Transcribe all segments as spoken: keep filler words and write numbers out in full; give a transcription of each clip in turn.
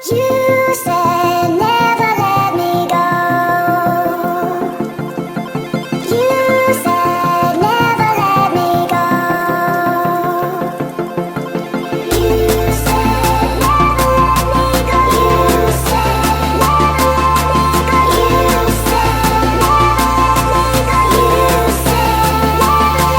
You said never let me go. You said never let me go. You said never let me go. You said never let me go. You said never let me go. You said never let me go.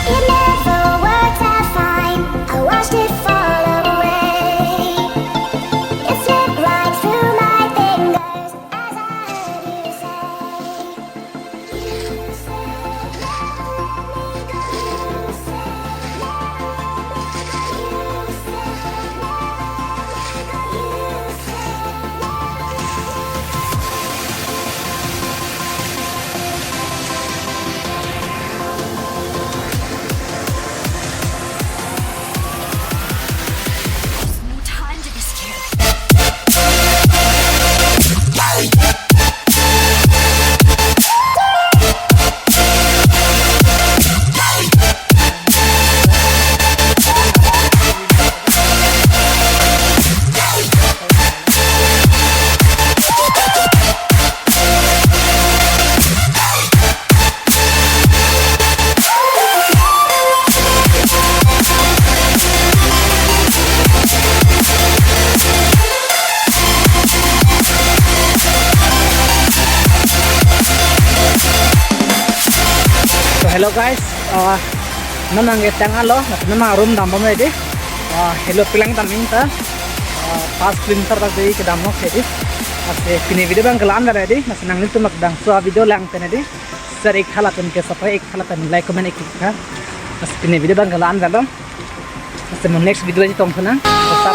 It never worked out fine. I watched it fall away. It slipped right through my fingers as I heard you say, you said never let me go. You said never let me go. You said never let me go. You said never let me go. So hello guys, uh, non nangketang alo, non nang room dambom ready. Uh, hello, pilang daming ta, uh, pas kilometer tak di kedam nok ready. Lasi pini video abang ke la-an ready. Lasi nanglitum bangso video lang pen ready. Share ik tha lapen ke subscribe ik tha lapen like comment ik tha. Lasi pini video abang ke la-an ready. Lasi mo next video aja tong sana. Tetap